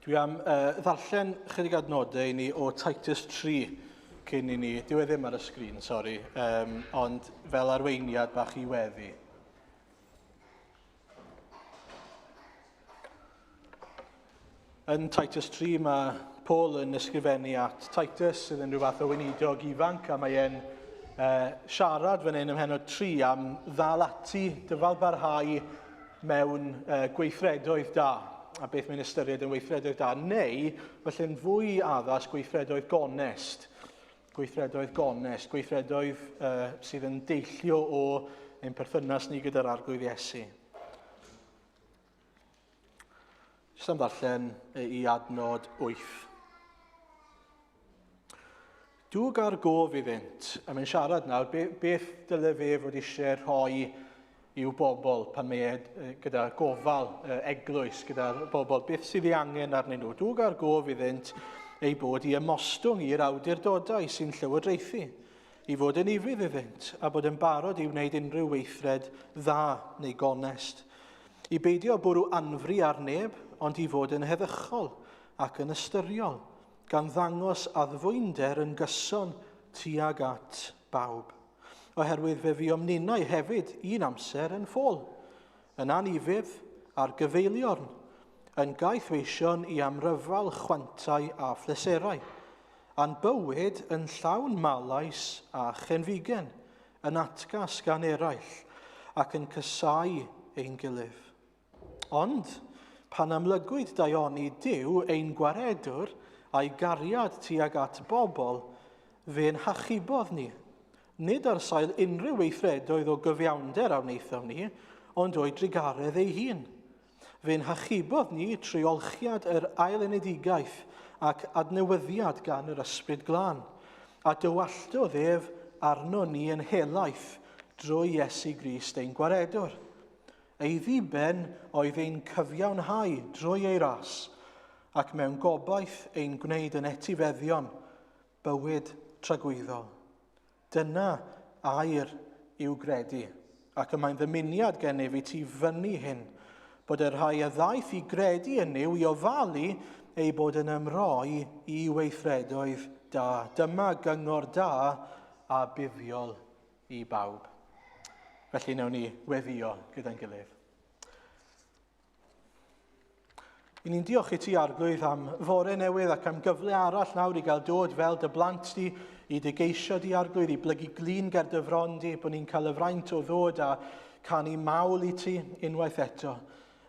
Dwi am uh, ddarllen chydig adnodau i ni o Titus 3 cyn i ni, dyw e ddim ar y sgrin, sori, um, ond fel arweiniad bach i weddi. Yn Titus 3 mae Paul yn ysgrifennu at Titus, sydd yn rhyw fath o weinidog ifanc, a mae e'n uh, siarad fan hyn ym mhennod 3 am ddal ati, dyfal barhau mewn uh, gweithredoedd da, a beth mae'n ystyried yn weithredoedd da, neu felly'n fwy addas gweithredoedd gonest. Gweithredoedd gonest, gweithredoedd uh, sydd yn deillio o ein perthynas ni gyda'r Arglwydd Iesu. Jyst am ddarllen i adnod 8. Dwg ar gof iddynt, a mae'n siarad nawr, beth dyle fe fod eisiau rhoi i'w bobl pan mae e gyda gofal eglwys, gyda'r bobl, beth sydd ei angen arnyn nhw. Dwg ar gof iddynt ei bod i ymostwng i'r awdurdodau sy'n llywodraethu, i fod yn ufudd iddynt, a bod yn barod i wneud unrhyw weithred dda neu gonest. I beidio bwrw anfri ar neb, ond i fod yn heddychol ac yn ystyriol, gan ddangos addfwynder yn gyson tuag at bawb. Oherwydd fe fuom ninnau hefyd un amser yn ffôl, yn anufudd a'r gyfeiliorn, yn gaethweision i amryfal chwantau a phleserau, a'n bywyd yn llawn malais a chenfigen, yn atgas gan eraill, ac yn casáu ein gilydd. Ond, pan amlygwyd daioni Duw ein Gwaredwr a'i gariad tuag at bobl, fe'n hachubodd ni, nid ar sail unrhyw weithredoedd o gyfiawnder a wnaethom ni, ond o'i drugaredd ei hun. Fe'n hachubodd ni trwy olchiad yr ailenedigaeth ac adnewyddiad gan yr Ysbryd Glân, a dywalltodd ef arno ni yn helaeth drwy Iesu Grist ein Gwaredwr. Ei ddiben oedd ein cyfiawnhau drwy ei ras, ac mewn gobaith ein gwneud yn etifeddion bywyd tragwyddol. Dyna air i'w gredu, ac y mae'n ddymuniad gennyf i ti fynnu hyn, bod y rhai a ddaeth i gredu yn Nuw i ofalu eu bod yn ymroi i weithredoedd da. Dyma gyngor da a buddiol i bawb. Felly wnawn ni weddio gyda'n gilydd. I ni'n diolch i ti, Arglwydd, am fore newydd ac am gyfle arall nawr i gael dod fel dy blant di, i dy geisio di, Arglwydd, i blygu glin ger dy fron di, bod ni'n cael y fraint o ddod a canu mawl i ti unwaith eto.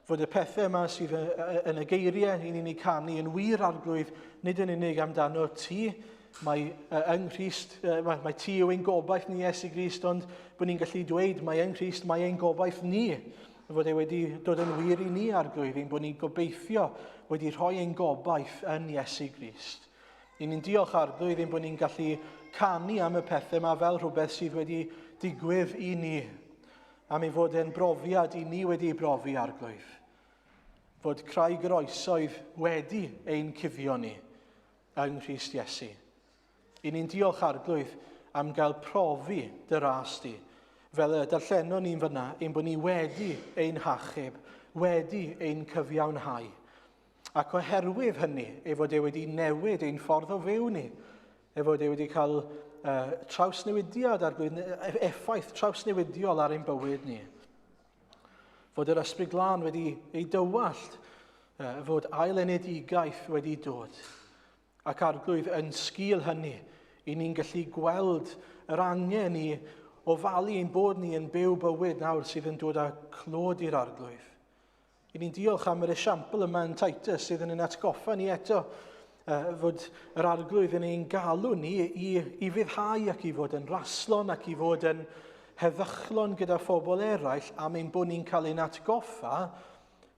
Fod y pethau yma sydd yn y geiriau i ni'n eu canu yn wir arglwydd, nid yn unig amdano ti, mae yng Nghrist, mae, mae ti yw ein gobaith ni, Iesu Grist, ond bod ni'n gallu dweud mae yng Nghrist, mae ein gobaith ni, fod e wedi dod yn wir i ni arglwydd, ein bod ni'n gobeithio wedi rhoi ein gobaith yn Iesu Grist. I ni'n diolch arglwydd ein bod ni'n gallu canu am y pethau yma fel rhywbeth sydd wedi digwydd i ni am ei fod e'n brofiad i ni wedi ei brofi, Arglwydd. Fod craig yr oesoedd wedi ein cuddio ni yng Nghrist Iesu. I ni'n diolch, Arglwydd, am gael profi dy ras di, fel y darllenon ni'n fyna, ein bod ni wedi ein hachub, wedi ein cyfiawnhau. Ac oherwydd hynny, ei fod e wedi newid ein ffordd o fyw ni, ei fod e wedi cael uh, trawsnewidiad ar effaith trawsnewidiol ar ein bywyd ni. Fod yr Ysbryd Glân wedi ei dywallt, uh, fod ailenedigaeth wedi dod. Ac arglwydd yn sgil hynny, i ni'n gallu gweld yr angen i ofalu ein bod ni yn byw bywyd nawr sydd yn dod â clod i'r arglwydd. I ni'n diolch am yr esiampl yma yn Titus sydd yn ein atgoffa ni eto uh, fod yr arglwydd yn ein galw ni i, i fuddhau ac i fod yn raslon ac i fod yn heddychlon gyda phobl eraill am ein bod ni'n cael ein atgoffa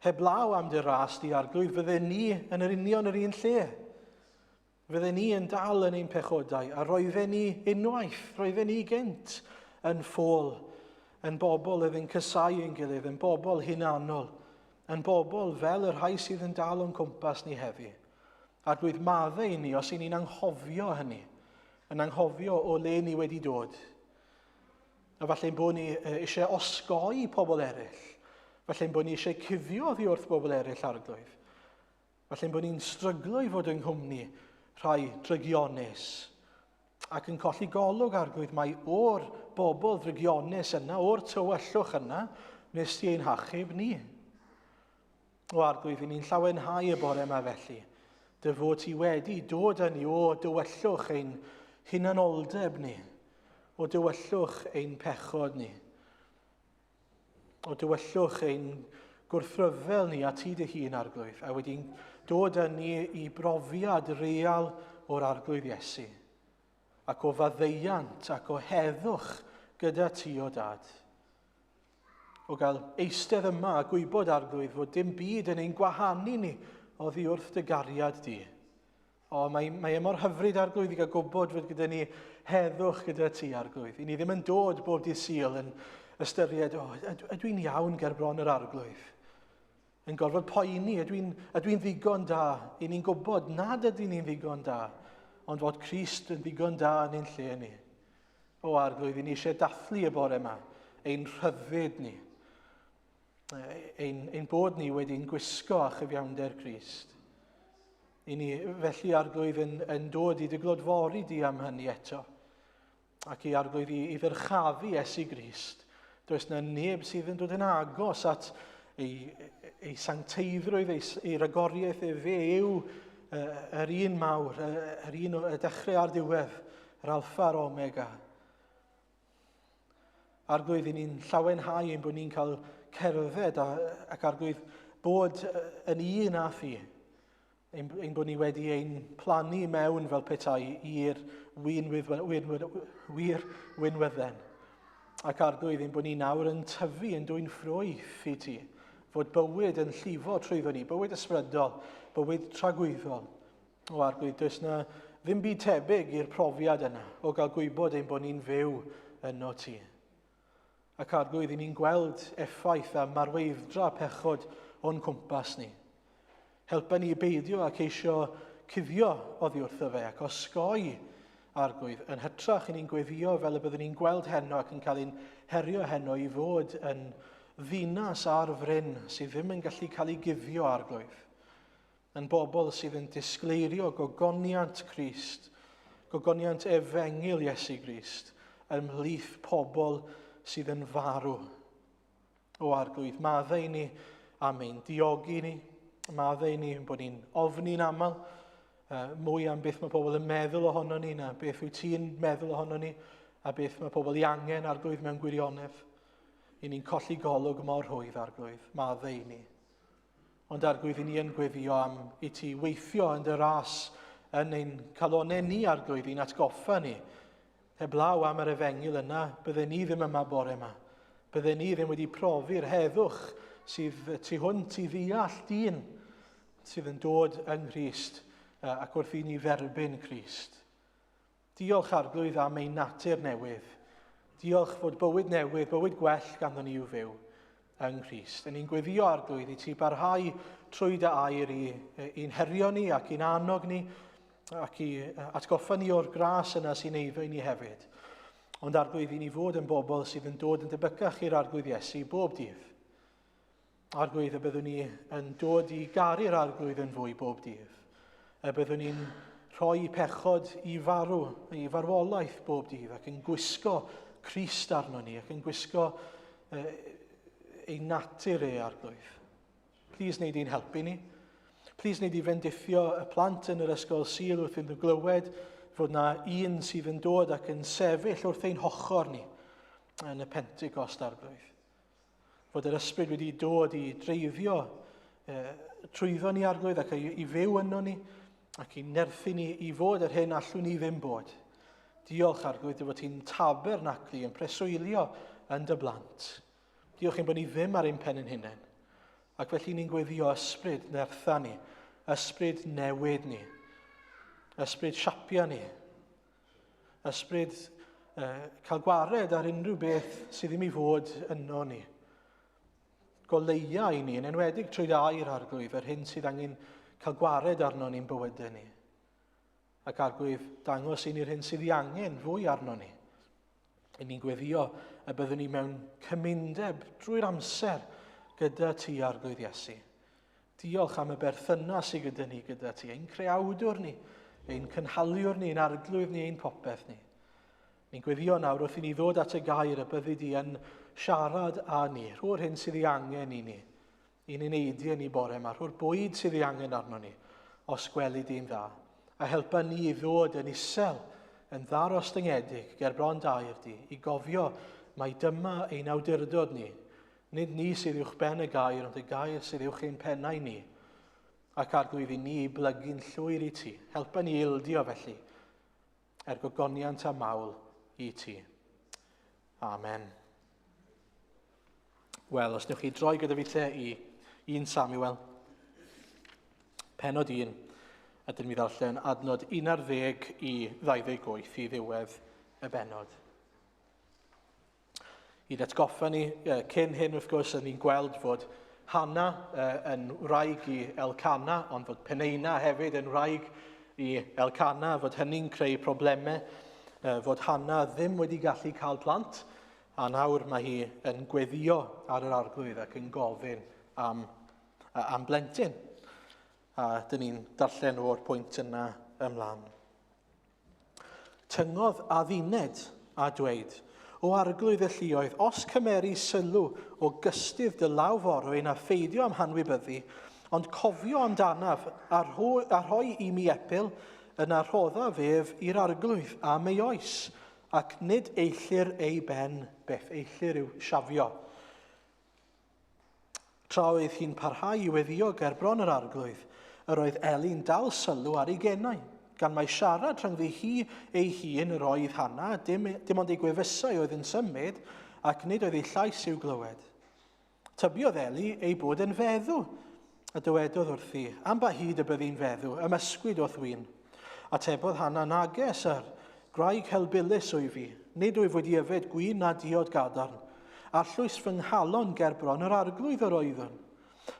heblaw am dy ras di arglwydd fydden ni yn yr union yr un lle. Fydden ni yn dal yn ein pechodau, a roedden ni unwaith, roedden ni gynt yn ffôl, yn bobl oedd yn cysau ein gilydd, yn bobl hunanol, yn bobl fel y rhai sydd yn dal o'n cwmpas ni heddi. Arglwydd maddau i ni os i ni'n anghofio hynny, yn anghofio o le ni wedi dod. A falle'n bod ni eisiau osgoi pobl eraill, falle'n bod ni eisiau cuddio oddi wrth bobl eraill, Arglwydd. Falle'n bod ni'n stryglo i fod yng nghwmni rhai drygionus ac yn colli golwg arglwydd mai o'r bobl ddrygionus yna, o'r tywyllwch yna, nes ti ein hachub ni. O arglwydd, i ni'n llawenhau y bore yma felly. Dy fod ti wedi dod â ni o dywyllwch ein hunanoldeb ni, o dywyllwch ein pechod ni, o dywyllwch ein gwrthryfel ni a ti dy hun, Arglwydd, a wedi'n dod â ni i brofiad real o'r Arglwydd Iesu, ac o faddeuant ac o heddwch gyda ti o dad. O gael eistedd yma a gwybod, Arglwydd, fod dim byd yn ein gwahanu ni oddi wrth dy gariad di. O, mae, mae e mor hyfryd, Arglwydd, i gael gwybod fod gyda ni heddwch gyda ti, Arglwydd. I ni ddim yn dod bob dydd Sul yn ystyried, o, ydw i'n iawn ger bron yr Arglwydd? Yn gorfod poeni, ydw i'n ydw i'n ddigon da? I ni'n gwybod nad ydyn ni'n ddigon da, ond fod Crist yn ddigon da yn ein lle ni. O, Arglwydd, i ni eisiau dathlu y bore yma, ein rhyddid ni, ein, ein bod ni wedi'n gwisgo â chyfiawnder Crist. I ni felly, Arglwydd, yn, yn dod i dy glodfori di am hynny eto, ac i Arglwydd i, i ddyrchafu Iesu Grist. Does na neb sydd yn dod yn agos at ei, ei sancteiddrwydd, ei, ei ragoriaeth e fe yw yr un mawr, yr un y dechrau a'r diwedd, yr alfa a'r omega. Arglwydd, i ni'n llawenhau ein bod ni'n cael cerdded a, ac arglwydd bod yn un â thi. Ein, ein bod ni wedi ein plannu mewn fel petai i'r win, wir, wir winwydden. Ac arglwydd, ein bod ni nawr yn tyfu, yn dwy'n ffrwyth i ti. Fod bywyd yn llifo trwyddo ni, bywyd ysbrydol, bywyd tragwyddol. O Arglwydd, does na ddim byd tebyg i'r profiad yna o gael gwybod ein bod ni'n fyw yno ti. Ac Arglwydd, i ni'n gweld effaith a marweidd-dra pechod o'n cwmpas ni. Helpa ni i beidio a ceisio cuddio oddi wrtho fe ac osgoi Arglwydd. Yn hytrach, i ni'n gweddio fel y byddwn ni'n gweld heno ac yn cael ein herio heno i fod yn ddinas ar fryn sydd ddim yn gallu cael ei guddio, Arglwydd. Yn bobl sydd yn disgleirio gogoniant Crist, gogoniant efengyl Iesu Grist, ymhlith pobl sydd yn farw. O Arglwydd, maddau ni am ein diogi ni, maddau ni bod ni'n ofni'n aml, uh, mwy am beth mae pobl yn meddwl ohono ni na beth wyt ti'n meddwl ohono ni, a beth mae pobl i angen Arglwydd mewn gwirionedd. I ni'n colli golwg mor rhwydd, Arglwydd, maddau ni. Ond Arglwydd, i ni yn gweddio am i ti weithio yn dy ras yn ein calonau ni, Arglwydd, i'n atgoffa ni. Heblaw am yr efengyl yna, bydden ni ddim yma bore yma. Bydden ni ddim wedi profi'r heddwch sydd tu hwnt i ddeall dyn sydd yn dod yng Nghrist ac wrth i ni dderbyn Crist. Diolch Arglwydd am ein natur newydd. Diolch fod bywyd newydd, bywyd gwell ganddo ni i'w fyw yng Nghrist. Yn ni'n gweddio Arglwydd i ti barhau trwy dy air i, i'n herio ni ac i'n annog ni ac i atgoffa ni o'r gras yna sy'n eiddo i ni hefyd. Ond Arglwydd i ni fod yn bobl sydd yn dod yn debycach i'r Arglwydd Iesu bob dydd. Arglwydd, y byddwn ni yn dod i garu'r Arglwydd yn fwy bob dydd. Y byddwn ni'n rhoi pechod i farw, i farwolaeth bob dydd, ac yn gwisgo Crist arno ni, ac yn gwisgo eh, ei natur e, Arglwydd. Please wneud i'n helpu ni. Please wneud i fendithio y plant yn yr ysgol Sul wrth iddyn nhw glywed fod na un sydd yn dod ac yn sefyll wrth ein hochr ni yn y Pentecost, Arglwydd. Fod yr ysbryd wedi dod i dreiddio e, trwyddo ni arglwydd ac i, i fyw yno ni ac i nerthu ni i fod yr hyn allwn ni ddim bod. Diolch arglwydd dy fod ti'n tabernaclu yn preswylio yn dy blant. Diolch ein bod ni ddim ar ein pen yn hunain. Ac felly ni'n gweddio ysbryd nertha ni, ysbryd newid ni, ysbryd siapia ni, Ysbryd eh, cael gwared ar unrhyw beth sydd ddim i fod yno ni. Goleia i ni, yn enwedig trwy air arglwydd, yr hyn sydd angen cael gwared arno ni'n bywydau ni. Ac arglwydd, dangos i ni'r hyn sydd i angen fwy arno ni. I ni'n gweddio y byddwn ni mewn cymundeb drwy'r amser gyda ti, Arglwydd Iesu. Diolch am y berthynas sydd gyda ni gyda ti, ein creawdwr ni, ein cynhaliwr ni, ein arglwydd ni, ein popeth ni. Ni'n gweddio nawr wrth i ni ddod at y gair y byddi di yn siarad â ni, rho'r hyn sydd ei angen i ni, i'n eneidiau ni bore yma, rho'r bwyd sydd ei angen arno ni, os gweli di'n dda, a helpa ni i ddod yn isel, yn ddarostyngedig ger bron dair di, i gofio mai dyma ein awdurdod ni, Nid ni sydd uwch ben y gair, ond y gair sydd uwch ein pennau ni. Ac arglwydd i ni i blygu'n llwyr i ti. Helpa ni ildio felly, er gogoniant a mawl i ti. Amen. Wel, os newch chi droi gyda fi te i 1 Samuel, penod 1, a dyn mi ddarllen adnod 11 i 28 i ddiwedd y benod. I'n atgoffa ni, cyn hyn wrth gwrs, ni'n gweld fod Hanna yn wraig i Elcana, ond fod Peneina hefyd yn wraig i Elcana, fod hynny'n creu problemau, fod Hanna ddim wedi gallu cael plant, a nawr mae hi yn gweddio ar yr arglwydd ac yn gofyn am, am blentyn. A dyn ni'n darllen o'r pwynt yna ymlaen. Tyngodd adduned a dweud, O arglwydd y lluoedd, os cymeri sylw o gystudd dy law forwyn a pheidio am hanwybyddu, ond cofio amdanaf a, rho, a rhoi i mi epil, yna rhoddaf ef i'r arglwydd am ei oes, ac nid eillir ei ben beth eillir yw siafio. Tra oedd hi'n parhau i weddïo ger bron yr arglwydd, yr oedd Eli'n dal sylw ar ei genau, gan mai siarad rhyngddi hi ei hun yr oedd Hanna, dim, dim ond ei gwefusau oedd yn symud, ac nid oedd ei llais i'w glywed. Tybiodd Eli ei bod yn feddw, a dywedodd wrthi, am ba hyd y byddi'n feddw, ymysgwyd o'th win. Atebodd Hanna, nage, syr, gwraig helbulus wyf fi, nid wyf wedi yfed gwin na diod gadarn. Arllwys fy nghalon ger bron yr arglwydd yr oeddwn.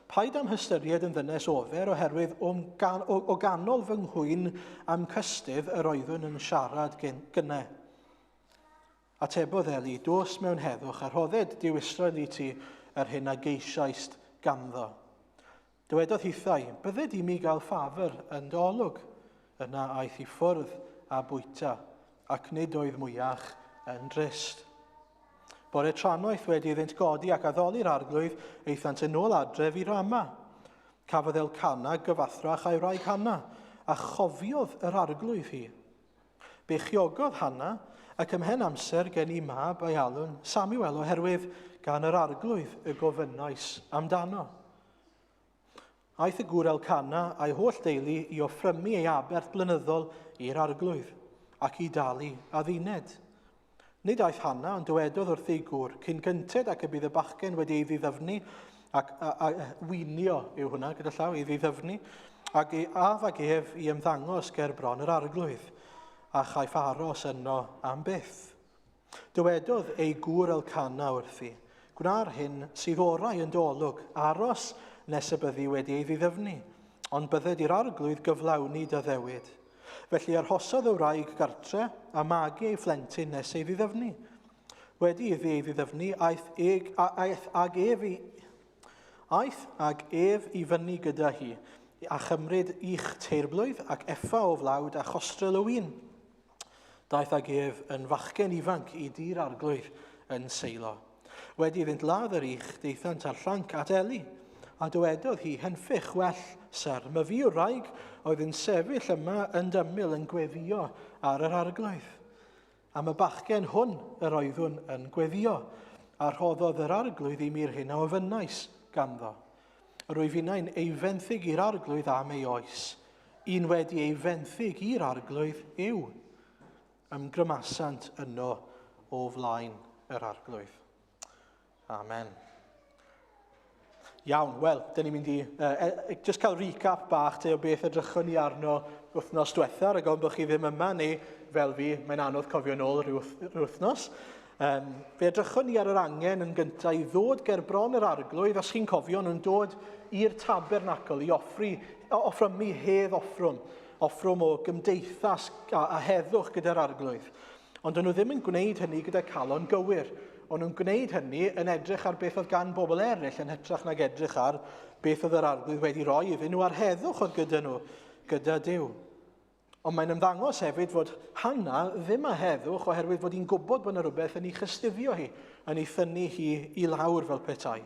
Paid â'm hystyried yn ddynes ofer, oherwydd o'm gan, o, o ganol fy nghwyn a'm cystudd yr oeddwn yn siarad gynne. Atebodd Eli, Dos mewn heddwch, a rhodded Duw Israel i ti yr hyn a geisiaist ganddo. Dywedodd hithau, Bydded i mi gael ffafr yn dy olwg. Yna aeth i ffwrdd a bwyta, ac nid oedd mwyach yn drist. Bore trannoeth wedi iddynt godi ac addoli'r arglwydd, aethant yn ôl adref i Rama. Cafodd Elcana gyfathrach a'i wraig Hanna, a chofiodd yr arglwydd hi. Beichiogodd Hanna, ac ymhen amser gen i mab a'i alw'n Samuel, oherwydd gan yr arglwydd y gofynnais amdano. Aeth y gŵr Elcana a'i holl deulu i offrymu ei aberth blynyddol i'r arglwydd, ac i dalu adduned. Nid aeth Hanna, ond dywedodd wrth ei gŵr, cyn gynted ac y bydd y bachgen wedi ei ddiddyfnu, ac a, a, winio yw hwnna gyda llaw, ei ddiddyfnu, ac ei af ag ef i ymddangos ger bron yr arglwydd, a chaiff aros yno am byth. Dywedodd ei gŵr Elcana wrthi, Gwna'r hyn sydd orau yn dy olwg, aros nes y byddi wedi ei ddiddyfnu, ond bydded i'r arglwydd gyflawni dy addewid. Felly arhosodd y wraig gartre a magu ei phlentyn nes ei ddiddyfnu. Wedi iddi ei ddiddyfnu, aeth, eg, aeth ag ef i, aeth ag ef i fyny gyda hi, a chymryd i'ch teirblwydd ac effa o flawd a chostrel o win. Daeth ag ef yn fachgen ifanc i dŷ'r arglwydd yn Seilo. Wedi iddynt ladd yr ych, daethant â'r llanc at Eli. A dywedodd hi, Henffych, well, syr, myfi yw'r wraig oedd yn sefyll yma yn dymil yn gweddio ar yr arglwydd. Am y bachgen hwn yr oeddwn yn gweddio, a rhoddodd yr arglwydd i mi'r hyn a ofynnais ganddo. Yr wyf innau'n ei fenthyg i'r arglwydd am ei oes. Un wedi ei fenthyg i'r arglwydd yw. Ymgrymasant yno o flaen yr arglwydd. Amen. Iawn, wel, dyn ni'n mynd i uh, just cael recap bach te o beth edrychwn ni arno wythnos diwetha, rhaid gofyn bod chi ddim yma, neu fel fi, mae'n anodd cofio nôl rhyw wythnos. Um, fe edrychwn ni ar yr angen yn gyntaf i ddod ger bron yr arglwydd, os chi'n cofio, nhw'n dod i'r tabernacl i offri, offrymu hedd offrwm, offrwm o gymdeithas a, a heddwch gyda'r arglwydd. Ond o'n nhw ddim yn gwneud hynny gyda calon gywir. O'n nhw'n gwneud hynny yn edrych ar beth oedd gan bobl eraill yn hytrach nag edrych ar beth oedd yr arglwydd wedi rhoi iddyn nhw a'r heddwch oedd gyda nhw, gyda Duw. Ond mae'n ymddangos hefyd fod Hanna ddim â heddwch oherwydd fod hi'n gwybod bod yna rhywbeth yn ei chystuddio hi, yn ei thynnu hi i lawr fel petai.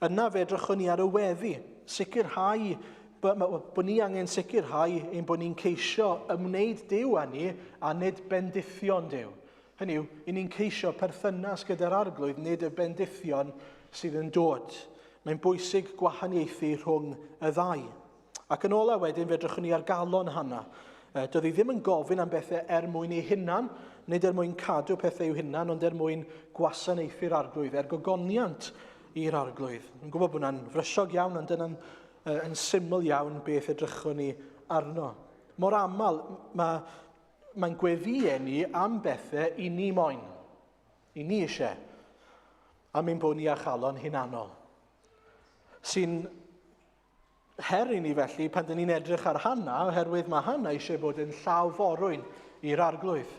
Yna fe edrychwn ni ar y weddi, sicrhau bod ni angen sicrhau ein bod ni'n ceisio ymwneud Duw â ni a nid bendithion Duw. Hynny yw, i ni'n ceisio perthynas gyda'r arglwydd, nid y bendithion sydd yn dod. Mae'n bwysig gwahaniaethu rhwng y ddau. Ac yn ola wedyn, fe edrychwn ni ar galon Hannah. Doedd hi ddim yn gofyn am bethau er mwyn ei hunan, nid er mwyn cadw pethau i'w hunan, ond er mwyn gwasanaethu'r arglwydd, er gogoniant i'r arglwydd. Yn gwybod bod hwnna'n frysiog iawn, ond dyna'n yn syml iawn beth edrychwn ni arno. Mor aml, mae'n mae gweddiau ni am bethau i ni moyn, i ni eisiau, am ein bod ni â chalon hunanol, sy'n her i ni felly pan dyn ni'n edrych ar Hanna, oherwydd mae Hanna eisiau bod yn llaw forwyn i'r arglwydd.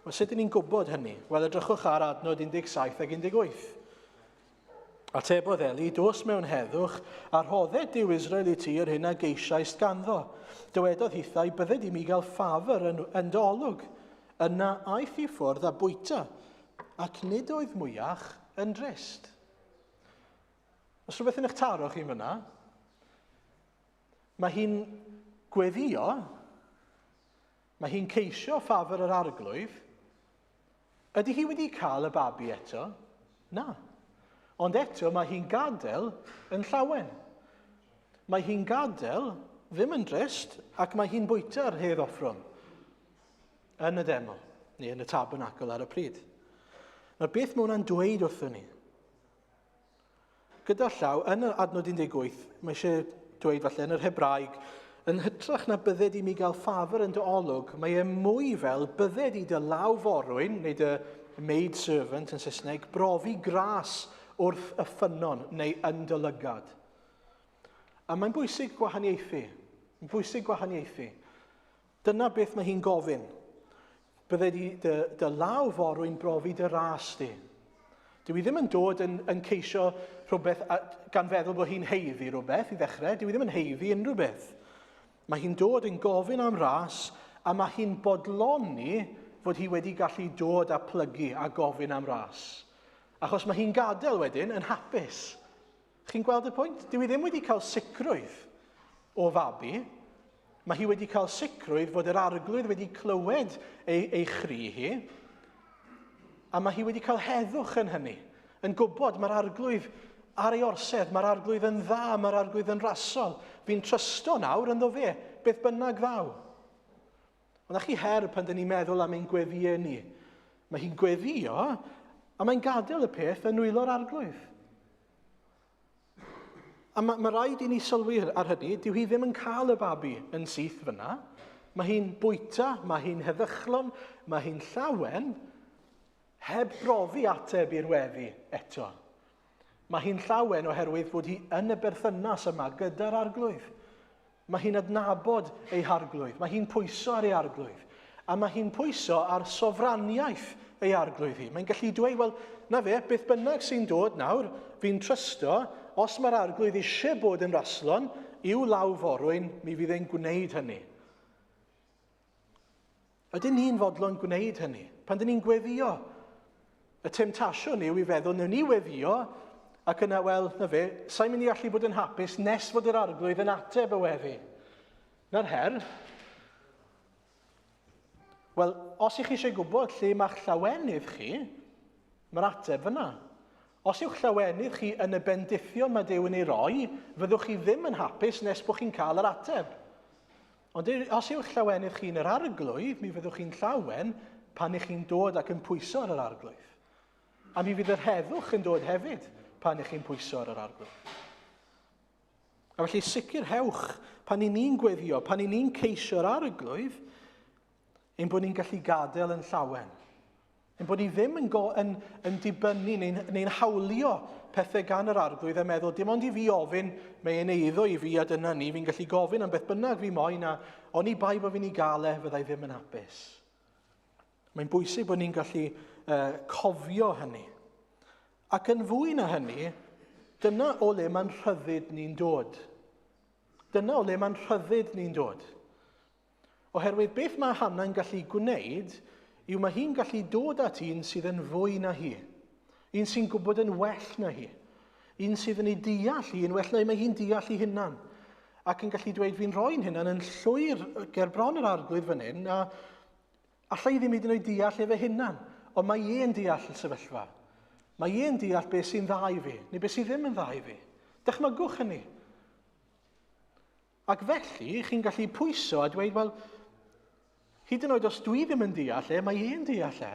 Wel, sut dyn ni'n gwybod hynny? Wel, edrychwch ar adnod 17 ac 18. Atebodd Eli, dos mewn heddwch, a rhodded Duw Israel i ti yr hyn a geisiaist ganddo. Dywedodd hithau, bydded i mi gael ffafr yn, yn dy olwg. Yna aeth i ffwrdd a bwyta, ac nid oedd mwyach yn drist. Os rhywbeth yn eich taro chi fyna, mae hi'n gweddio, mae hi'n ceisio ffafr yr arglwydd. Ydy hi wedi cael y babi eto? Na. Ond eto mae hi'n gadael yn llawen. Mae hi'n gadael ddim yn drist ac mae hi'n bwyta'r hedd offrwm yn y deml neu yn y tabernacl ar y pryd. Nawr beth mae hwnna'n dweud wrthyn ni? Gyda llaw, yn yr adnod 18, mae eisiau dweud falle yn yr Hebraeg, yn hytrach na bydded i mi gael ffafr yn dy olwg, mae e mwy fel bydded i dy law forwyn, neu dy maid servant yn Saesneg, brofi gras wrth y ffynnon neu yn dy lygad. A mae'n bwysig gwahaniaethu. Mae'n bwysig gwahaniaethu. Dyna beth mae hi'n gofyn. Bydde di dy, dy law forwyn brofi dy ras di. Dyw i ddim yn dod yn, yn ceisio rhywbeth a, gan feddwl bod hi'n heiddi rhywbeth i ddechrau. Dyw i ddim yn heiddi unrhyw beth. Mae hi'n dod yn gofyn am ras a mae hi'n bodloni fod hi wedi gallu dod a plygu a gofyn am ras. Achos mae hi'n gadael wedyn yn hapus. Chi'n gweld y pwynt? Dyw hi ddim wedi cael sicrwydd o fabi. Mae hi wedi cael sicrwydd fod yr arglwydd wedi clywed ei, ei chri hi, a mae hi wedi cael heddwch yn hynny, yn gwybod mae'r arglwydd ar ei orsedd, mae'r arglwydd yn dda, mae'r arglwydd yn rasol. Fi'n trysto nawr ynddo fe, beth bynnag ddaw. Ond chi her pan dyn ni'n meddwl am ein gweddïau ni. Mae hi'n gweddio a mae'n gadael y peth yn nwylo'r arglwydd. A mae, mae rhaid i ni sylwi ar hynny, dyw hi ddim yn cael y babi yn syth fyna. Mae hi'n bwyta, mae hi'n heddychlon, mae hi'n llawen, heb brofi ateb i'r weddi eto. Mae hi'n llawen oherwydd bod hi yn y berthynas yma gyda'r arglwydd. Mae hi'n adnabod ei harglwydd. Mae hi'n pwyso ar ei arglwydd. A mae hi'n pwyso ar sofraniaeth ei arglwydd hi. Mae'n gallu dweud, wel, na fe, beth bynnag sy'n dod nawr, fi'n trysto, os mae'r arglwydd eisiau bod yn raslon, i'w law forwyn, mi fydd e'n gwneud hynny. Ydyn ni'n fodlon gwneud hynny? Pan dyn ni'n gweddio, y temtasiwn yw i feddwl, newn ni weddio, ac yna, wel, na fe, sa'n mynd i allu bod yn hapus nes fod yr arglwydd yn ateb y weddi. Na'r her. Wel, os ych chi eisiau gwybod lle mae'ch llawenydd chi, mae'r ateb fyna. Os yw'ch llawenydd chi yn y bendithion mae Duw yn ei roi, fyddwch chi ddim yn hapus nes bod chi'n cael yr ateb. Ond os yw'ch llawenydd chi'n yr arglwydd, mi fyddwch chi'n llawen pan ych chi'n dod ac yn pwyso ar yr arglwydd. A mi fydd yr heddwch yn dod hefyd pan ych chi'n pwyso ar yr arglwydd. A felly sicrhewch pan i ni'n gweddio, pan i ni'n ceisio'r arglwydd, ein bod ni'n gallu gadael yn llawen. Ein bod ni ddim yn, go, yn, yn dibynnu neu'n neu hawlio pethau gan yr arglwydd a meddwl, dim ond i fi ofyn, mae e'n eiddo i fi a dyna ni, fi'n gallu gofyn am beth bynnag fi moyn a oni bai bod fi'n ei gael e, fyddai ddim yn hapus. Mae'n bwysig bod ni'n gallu uh, cofio hynny. Ac yn fwy na hynny, Dyna o le mae'n rhyddid ni'n dod. Dyna o le mae'n rhyddid ni'n dod. Oherwydd beth mae Hannah'n gallu gwneud yw mae hi'n gallu dod at un sydd yn fwy na hi. Un sy'n gwybod yn well na hi. Un sydd yn ei deall hi yn well na hi, mae hi'n deall ei hunan. Ac yn gallu dweud, fi'n rhoi'n hunan yn llwyr ger bron yr arglwydd fan hyn, a allai i ddim hyd yn oed deall efe hunan, ond mae e'n deall y sefyllfa. Mae e'n deall beth sy'n dda i fi, neu beth sydd ddim yn dda i fi. Dychmygwch hynny. Ac felly, chi'n gallu pwyso a dweud, wel, hyd yn oed os dwi ddim yn deall e, mae e'n deall e.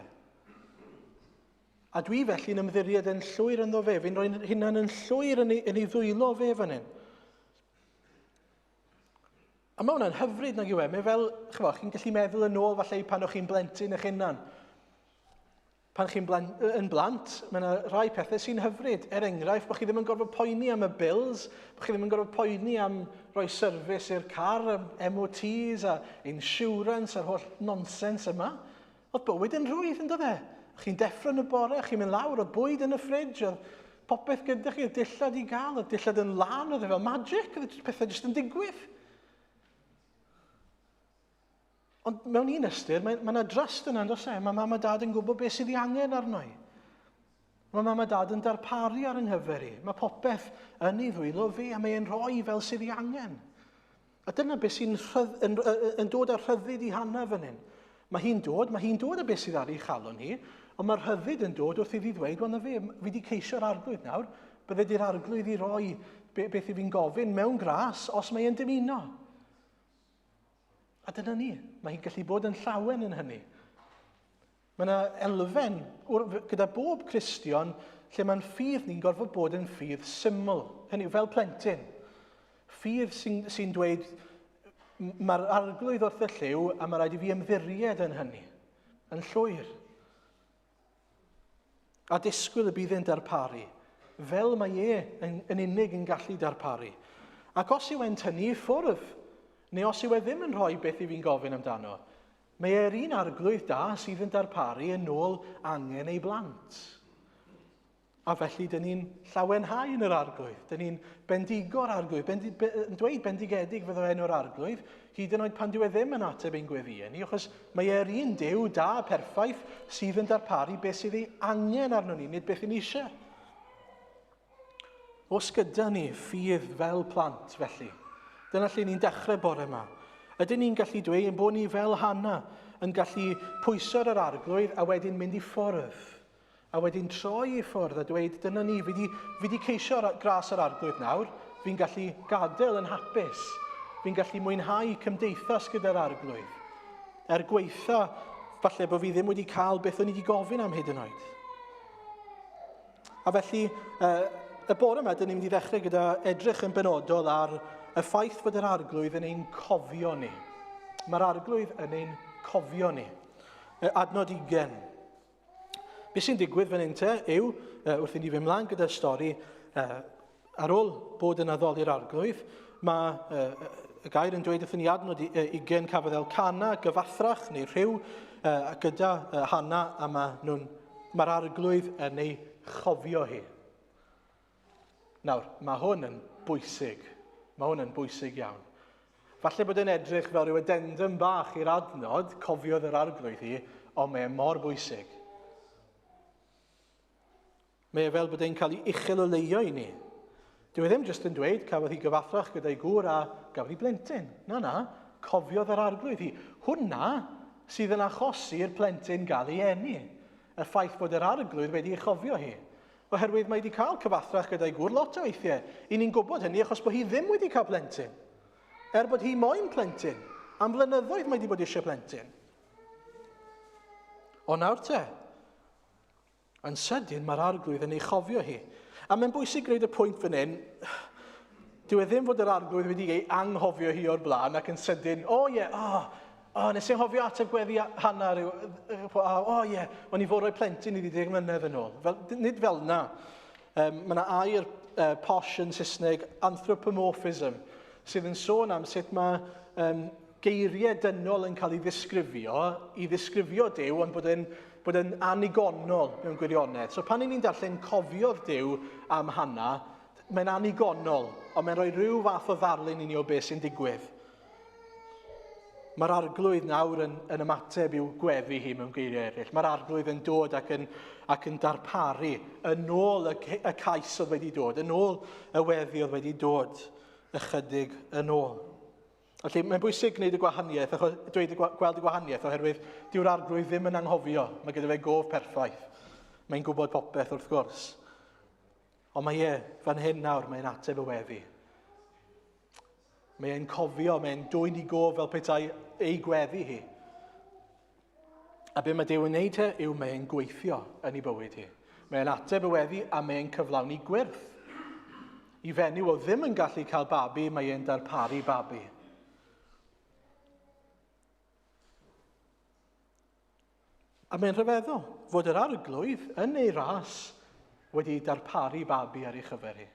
A dwi felly'n ymddiried yn llwyr ynddo fe, fi'n rhoi'n hunan yn llwyr yn ei, yn ei ddwylo fe fan hyn. A mae hwnna'n hyfryd nag yw e? Mae fel, chymod, chi'n gallu meddwl yn ôl falle pan o'ch chi'n blentyn eich hunan. Pan chi'n yn blant, mae yna rai pethau sy'n hyfryd. Er enghraifft, bod chi ddim yn gorfod poeni am y bills, bod chi ddim yn gorfod poeni am roi service i'r car, MOTs a insurance a'r holl nonsens yma. Oedd bywyd yn rhwydd, yn dod e? Chi'n deffro yn y bore, chi'n mynd lawr, oedd bwyd yn y ffridge, oedd popeth gyda chi, oedd dillad i gael, oedd dillad yn lân, oedd e fel magic, oedd pethau jyst yn digwydd. Ond mewn un ystyr, mae yna drust yna, yn e? Mae mam a dad yn gwybod beth sydd ei angen arno i. Mae mam a dad yn darparu ar yng nghyfer i. Mae popeth yn ei ddwylo fi a mae e'n rhoi fel sydd ei angen. A dyna beth sy'n rhydd, yn, yn dod â rhyddid i Hana fan hyn. Mae hi'n dod, mae hi'n dod â beth sydd ar ei chalon hi, ond mae'r rhyddid yn dod wrth iddi ddweud, wel na fe, fi wedi ceisio'r arglwydd nawr, bydde di'r arglwydd i roi beth i fi'n gofyn mewn gras os mae e'n dymuno. A dyna ni, mae hi'n gallu bod yn llawen yn hynny. Mae yna elfen gyda bob Cristion lle mae'n ffydd ni'n gorfod bod yn ffydd syml. Hynny yw, fel plentyn. Ffydd sy'n sy dweud, mae'r arglwydd wrth y lliw a mae rhaid i fi ymddiried yn hynny, yn llwyr. A disgwyl y bydd e'n darparu, fel mae e yn, yn unig yn gallu darparu. Ac os yw e'n tynnu i ffwrdd, neu os yw e ddim yn rhoi beth i fi'n gofyn amdano, mae e'r un arglwydd da sydd yn darparu yn ôl angen ei blant. A felly, dyn ni'n llawenhau yn yr arglwydd. Dyn ni'n bendigo'r arglwydd, bendi, be, yn dweud bendigedig fyddo enw'r arglwydd, hyd yn oed pan dyw e ddim yn ateb ein gweddïau ni, achos mae e'r un Duw da, perffaith, sydd yn darparu beth sydd ei angen arno ni, nid beth ni eisiau. Os gyda ni ffydd fel plant, felly, dyna lle ni'n dechrau bore yma. Ydyn ni'n gallu dweud ein bod ni fel Hana, yn gallu pwyso ar yr arglwydd a wedyn mynd i ffwrdd? A wedyn troi i ffwrdd a dweud, dyna ni, fi di, fi di ceisio gras yr arglwydd nawr, fi'n gallu gadael yn hapus, fi'n gallu mwynhau cymdeithas gyda'r arglwydd. Er gweitha, falle bod fi ddim wedi cael beth o'n i wedi gofyn am hyd yn oed. A felly, y bore yma, dyn ni'n mynd i ddechrau gyda edrych yn benodol ar y ffaith fod yr arglwydd yn ein cofio ni. Mae'r arglwydd yn ein cofio ni. Adnod 20. Be sy'n digwydd fan hyn te yw, wrth i ni fynd mlaen gyda'r stori, ar ôl bod yn addoli'r arglwydd, mae y gair yn dweud wrthyn ni adnod 20 cafodd Elcana gyfathrach neu rhyw gyda Hana a mae nhw'n, mae'r arglwydd yn ei chofio hi. Nawr, mae hwn yn bwysig. Mae hwn yn bwysig iawn. Falle bod e'n edrych fel rhyw addendum bach i'r adnod, cofiodd yr arglwydd hi, ond mae e mor bwysig. Mae e fel bod e'n cael ei uchel o leio i ni. Dyw e ddim jyst yn dweud cafodd hi gyfathrach gyda'i gŵr a gafodd hi blentyn. Na, na, cofiodd yr arglwydd hi. Hwna sydd yn achosi'r plentyn gael ei eni. Y ffaith bod yr arglwydd wedi ei chofio hi. Oherwydd mae wedi cael cyfathrach gyda'i gŵr lot o weithiau. I ni'n gwybod hynny achos bod hi ddim wedi cael plentyn. Er bod hi moyn plentyn. Am flynyddoedd mae wedi bod eisiau plentyn. O nawr te, yn sydyn mae'r arglwydd yn ei chofio hi. A mae'n bwysig gwneud y pwynt fan hyn, dyw e ddim fod yr arglwydd wedi ei anghofio hi o'r blaen ac yn sydyn, o oh, ie, yeah, oh, O, oh, nes i anghofio ateb gweddi Hana rhyw... O, oh, ie, yeah, o'n i fod rhoi plentyn iddi deg mlynedd yn ôl. Fel, nid fel na. Um, mae yna air posh yn Saesneg, anthropomorphism, sydd yn sôn am sut mae um, geiriau dynol yn cael ei ddisgrifio, i ddisgrifio Duw, ond bod yn, bod yn anigonol mewn gwirionedd. So pan ni'n darllen cofiodd Duw am Hana, Mae'n anigonol, ond mae'n rhoi rhyw fath o ddarlun i ni o beth sy'n digwydd. Mae'r arglwydd nawr yn, yn ymateb i'w gweddi hi mewn geiriau eraill. Mae'r arglwydd yn dod ac yn, ac yn darparu yn ôl y, y cais oedd wedi dod, yn ôl y weddi oedd wedi dod ychydig yn ôl. Felly mae'n bwysig gwneud y gwahaniaeth, achos, dweud y, gweld y gwahaniaeth, oherwydd dyw'r arglwydd ddim yn anghofio. Mae gyda fe gof perffaith. Mae'n gwybod popeth wrth gwrs. Ond mae e, fan hyn nawr, mae'n ateb y weddi. Mae e'n cofio, mae'n dwyn i gof fel petai ei gweddi hi. A be mae Duw yn wneud he yw mae e'n gweithio yn ei bywyd hi. Mae e'n ateb y weddi a mae e'n cyflawni gwyrth. I fenyw o ddim yn gallu cael babi, mae e'n darparu babi. A mae'n rhyfeddol fod yr arglwydd yn ei ras wedi darparu babi ar ei chyfer hi.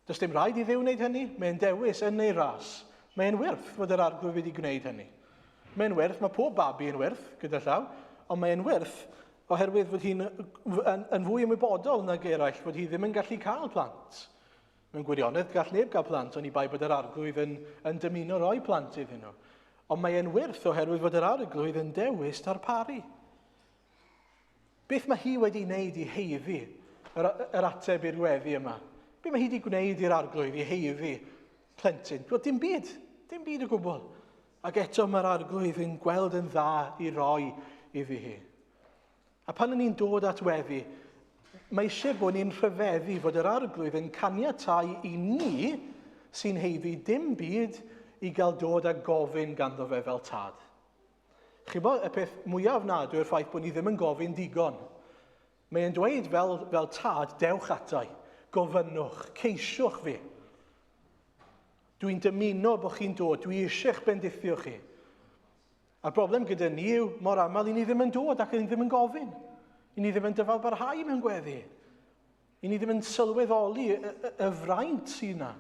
Does dim rhaid i Dduw wneud hynny, mae'n dewis yn ei ras. Mae'n wyrth fod yr arglwydd wedi gwneud hynny. Mae'n wyrth, mae pob babi yn wyrth gyda llaw, ond mae'n wyrth oherwydd fod hi'n yn, yn fwy ymwybodol nag eraill fod hi ddim yn gallu cael plant. Mewn gwirionedd, gall neb gael plant oni bai bod yr arglwydd yn, yn dymuno rhoi plant iddyn nhw. Ond mae e'n wyrth oherwydd fod yr arglwydd yn dewis darparu. Beth mae hi wedi wneud i heiddi yr, yr ateb i'r weddi yma? Beth mae hi wedi gwneud i'r arglwydd i heiddi plentyn? Wel, dim byd, dim byd o gwbl. Ac eto mae'r arglwydd yn gweld yn dda i roi iddi hi. A pan ni'n dod at weddi, mae eisiau bod ni'n rhyfeddu fod yr arglwydd yn caniatáu i ni sy'n heiddi dim byd i gael dod a gofyn ganddo fe fel tad. Chi'bo, y peth mwyaf ofnadwy yw'r ffaith bod ni ddim yn gofyn digon. Mae e'n dweud fel, fel tad, dewch atai, gofynnwch, ceisiwch fi. Dwi'n dymuno bod chi'n dod, dwi eisiau'ch bendithio chi. A'r broblem gyda ni yw, mor aml, i ni ddim yn dod ac i ni ddim yn gofyn. I ni ddim yn dyfal barhau mewn gweddi. I ni ddim yn sylweddoli y, y, y fraint sydd yna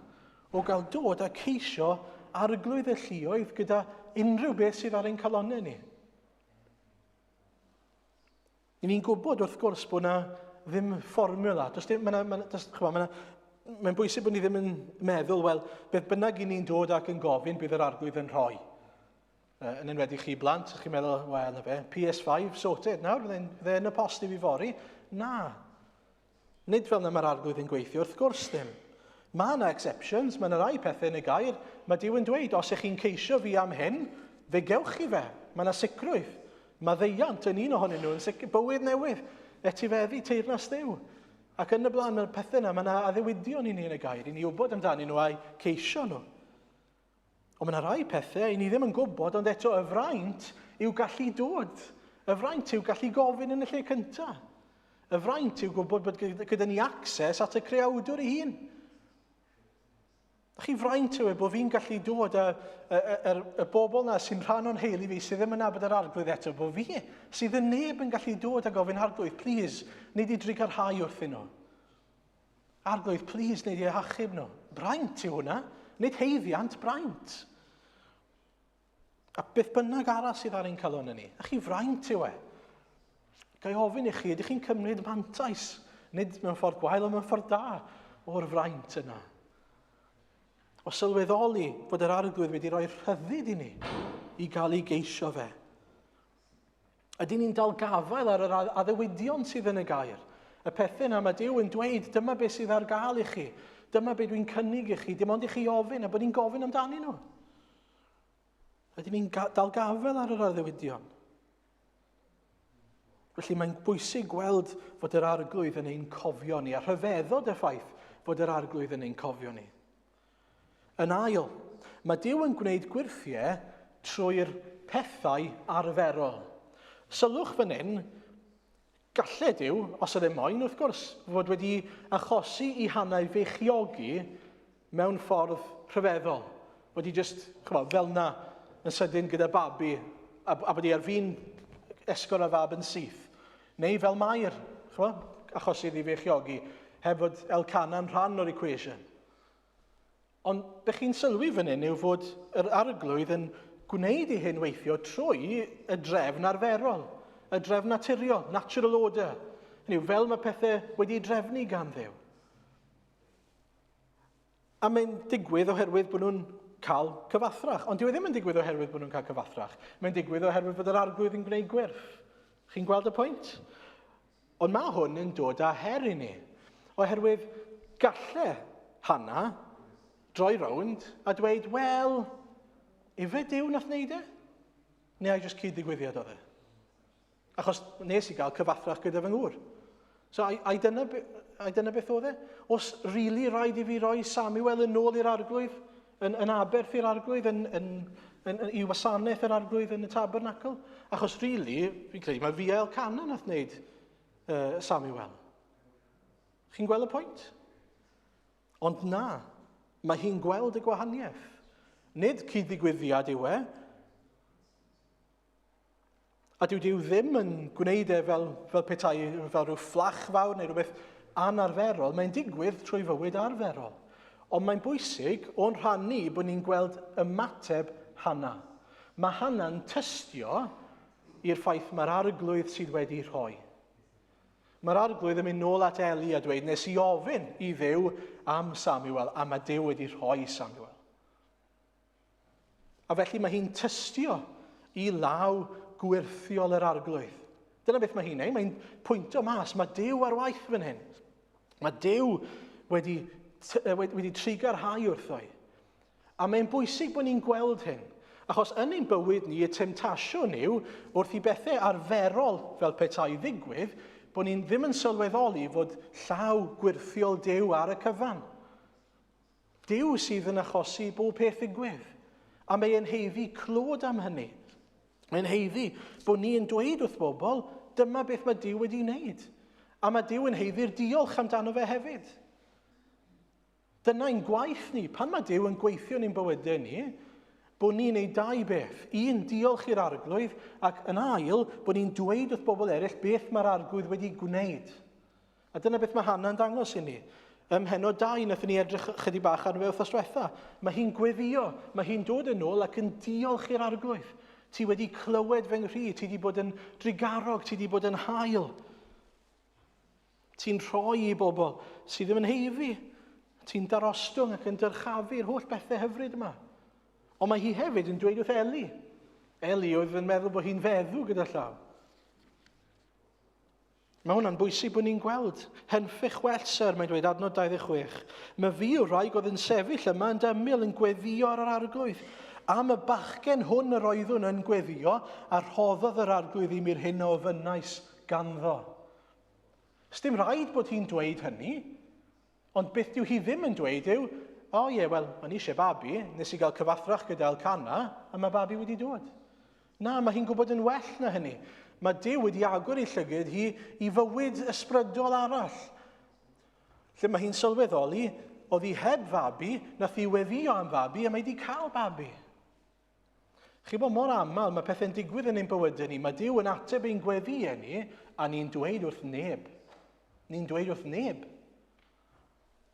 o gael dod a ceisio arglwydd y lluoedd gyda unrhyw beth sydd ar ein calonnau ni. I ni'n gwybod wrth gwrs bod yna ddim fformiwla. Does dim, ma' ma' does, chwa, ma' mae'n bwysig bod ni ddim yn meddwl, wel, beth bynnag i ni'n dod ac yn gofyn, bydd yr arglwydd yn rhoi. Yn enwedig chi blant, chi'n meddwl, wel, na fe, PS5, sorted nawr, fydde yn y post i fi fory. Na. Nid fel yna mae'r arglwydd yn gweithio, wrth gwrs ddim. Mae yna exceptions, mae yna rai pethau yn y gair. Mae Duw yn dweud, os ych chi'n ceisio fi am hyn, fe gewch chi fe. Mae yna sicrwydd. Mae ddeiant yn un ohonyn nhw, yn sicr, bywyd newydd, etifeddu teyrnas Dduw. Ac yn y blaen, mae'r pethau yna, mae yna addewidion i ni yn y gair, i ni wybod amdanyn nhw a'u ceisio nhw. Ond mae yna rai pethau i ni ddim yn gwybod, ond eto y fraint yw gallu dod. Y fraint yw gallu gofyn yn y lle cyntaf. Y fraint yw gwybod bod gyda ni access at y creawdwr ei hun. Chi fraint yw e bod fi'n gallu dod y, y, y, y, bobl na sy'n rhan o'n heili fi sydd ddim yn nabod yr arglwydd eto, bod fi sydd yn neb yn gallu dod a gofyn arglwydd, please, nid i drugarhau wrthyn nhw. Arglwydd, please, nid i achub nhw. Braint yw hwnna, nid heiddiant, braint. A beth bynnag arall sydd ar ein calon ni, a chi fraint yw e. Ga i ofyn i chi, ydych chi'n cymryd mantais, nid mewn ffordd gwael, ond mewn ffordd da, o'r fraint yna? O sylweddoli fod yr arglwydd wedi rhoi rhyddid i ni i gael ei geisio fe. Ydyn ni'n dal gafael ar yr addewidion sydd yn y gair? Y pethau yna mae Duw yn dweud, dyma beth sydd ar gael i chi, dyma beth dwi'n cynnig i chi, dim ond i chi ofyn, a bod ni'n gofyn amdanyn nhw. Ydyn ni'n dal gafael ar yr addewidion? Felly mae'n bwysig gweld fod yr arglwydd yn ein cofio ni, a rhyfeddod y ffaith fod yr arglwydd yn ein cofio ni. Yn ail, mae Duw yn gwneud gwyrthiau trwy'r pethau arferol. Sylwch fan hyn, gallai Duw, os oedd e moyn, wrth gwrs, fod wedi achosi i Hannah feichiogi mewn ffordd rhyfeddol. Bod hi just, chymod, fel na, yn sydyn gyda babi, a, a bod hi ar fin esgor y fab yn syth. Neu fel Mair, chymod, achos iddi feichiogi, heb fod Elcana'n rhan o'r equation. Ond be chi'n sylwi fan hyn yw fod yr arglwydd yn gwneud i hyn weithio trwy y drefn arferol, y drefn naturiol, natural order. Hynny yw, fel mae pethau wedi drefnu gan Dduw. A mae'n digwydd oherwydd bod nhw'n cael cyfathrach. Ond dyw e ddim yn digwydd oherwydd bod nhw'n cael cyfathrach. Mae'n digwydd oherwydd bod yr arglwydd yn gwneud gwyrth. Chi'n gweld y pwynt? Ond mae hwn yn dod â her i ni. Oherwydd galle Hannah droi rownd a dweud, wel, ife Duw nath wneud e? Neu ai jyst cyd-ddigwyddiad oedd e? Achos nes i gael cyfathrach gyda fy ngŵr. So, ai, ai, dyna, ai dyna beth oedd e? Os rili really rhaid i fi roi Samuel yn ôl i'r arglwydd, yn, yn aberth i'r arglwydd, yn, yn, yn, yn, i wasanaeth yr arglwydd yn y tabernacl? Achos rili, really, fi'n credu mae fi a Elkanah nath wneud Samuel. Chi'n gweld y pwynt? Ond na, mae hi'n gweld y gwahaniaeth. Nid cyd-ddigwyddiad yw e, A dyw Duw ddim yn gwneud e fel, fel petai fel rhyw fflach fawr neu rhywbeth anarferol. Mae'n digwydd trwy fywyd arferol. Ond mae'n bwysig o'n rhan ni bod ni'n gweld ymateb Hannah. Mae Hannah'n tystio i'r ffaith mae'r arglwydd sydd wedi rhoi. Mae'r arglwydd yn mynd nôl at Eli a dweud, nes i ofyn i Dduw am Samuel, a mae Duw wedi rhoi Samuel. A felly mae hi'n tystio i law gwyrthiol yr arglwydd. Dyna beth mae hi'n neud, mae'n pwyntio mas, mae Duw ar waith fan hyn. Mae Duw wedi, wedi trugarhau wrtho i. A mae'n bwysig bod ni'n gweld hyn, achos yn ein bywyd ni, y temtasiwn yw, wrth i bethau arferol fel petai ddigwydd, bod ni'n ddim yn sylweddoli fod llaw gwyrthiol Duw ar y cyfan. Duw sydd yn achosi bob peth ddigwydd, a mae e'n haeddu clod am hynny. Mae'n haeddu bod ni yn dweud wrth bobl, dyma beth mae Duw wedi wneud. A mae Duw yn haeddu'r diolch amdano fe hefyd. Dyna ein gwaith ni. Pan mae Duw yn gweithio yn ein bywydau ni, bod ni'n ei dau beth. Un, diolch i'r arglwydd, ac yn ail, bod ni'n dweud wrth bobl eraill beth mae'r arglwydd wedi gwneud. A dyna beth mae Hannah'n dangos i ni. Ym mhennod 2, wnaethon ni edrych chydig bach arno fe wythnos diwetha. Mae hi'n gweddio, mae hi'n dod yn ôl ac yn diolch i'r arglwydd. Ti wedi clywed fy nghri, ti wedi bod yn drugarog, ti wedi bod yn hael. Ti'n rhoi i bobl sydd ddim yn heifi. Ti'n darostwng ac yn dyrchafu'r holl bethau hyfryd yma. Ond mae hi hefyd yn dweud wrth Eli. Eli oedd yn meddwl bod hi'n feddw gyda llaw. Mae hwnna'n bwysig bod ni'n gweld. Henffych well, syr, mae'n dweud adnod 26. Mae fi yw'r rhaid oedd yn sefyll yma yn dymil yn gweddio ar yr arglwydd. Am y bachgen hwn yr oeddwn yn gweddio, a rhoddodd yr arglwydd i mi'r hyn a ofynnais ganddo. Sdim rhaid bod hi'n dweud hynny, ond beth dyw hi ddim yn dweud yw, o oh, ie, wel, o'n i eisiau babi, nes i gael cyfathrach gyda Elcana, a mae babi wedi dod. Na, mae hi'n gwybod yn well na hynny. Mae Duw wedi agor ei llygyd hi i fywyd ysbrydol arall. Lle mae hi'n sylweddoli, oedd hi heb fabi, nath hi weddio am fabi, a mae wedi cael babi. Chi bod mor aml mae pethau'n digwydd yn ein bywydau ni, mae Duw yn ateb ein gweddïau ni, a ni'n dweud wrth neb. Ni'n dweud wrth neb.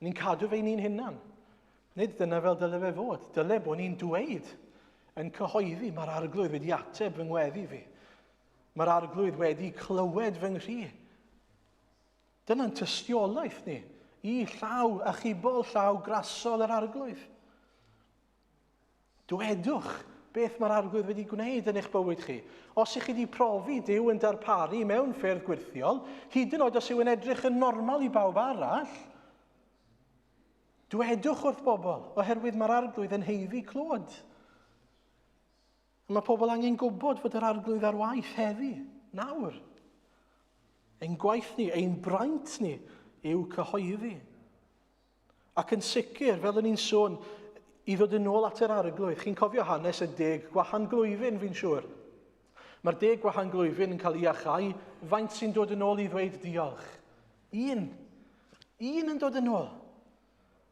Ni'n cadw fe i ni'n hunan. Nid dyna fel dyle fe fod. Dyle bod ni'n dweud yn cyhoeddi, mae'r arglwydd wedi ateb fy ngweddi fi. Mae'r arglwydd wedi clywed fy nghri. Dyna'n tystiolaeth ni i llaw achubol, llaw grasol yr arglwydd. Dwedwch beth mae'r Arglwydd wedi gwneud yn eich bywyd chi. Os ych chi wedi profi Duw yn darparu mewn ffyrdd gwyrthiol, hyd yn oed os yw yn edrych yn normal i bawb arall, dwedwch wrth bobl, oherwydd mae'r Arglwydd yn heiddi clod. Mae pobl angen gwybod fod yr Arglwydd ar waith heddi, nawr. Ein gwaith ni, ein braint ni, yw cyhoeddi. Ac yn sicr, fel o'n i'n sôn, i ddod yn ôl at yr arglwydd, chi'n cofio hanes y deg gwahan glwyfyn, fi'n siŵr. Mae'r deg gwahan glwyfyn yn cael ei achau, faint sy'n dod yn ôl i ddweud diolch? Un. Un yn dod yn ôl.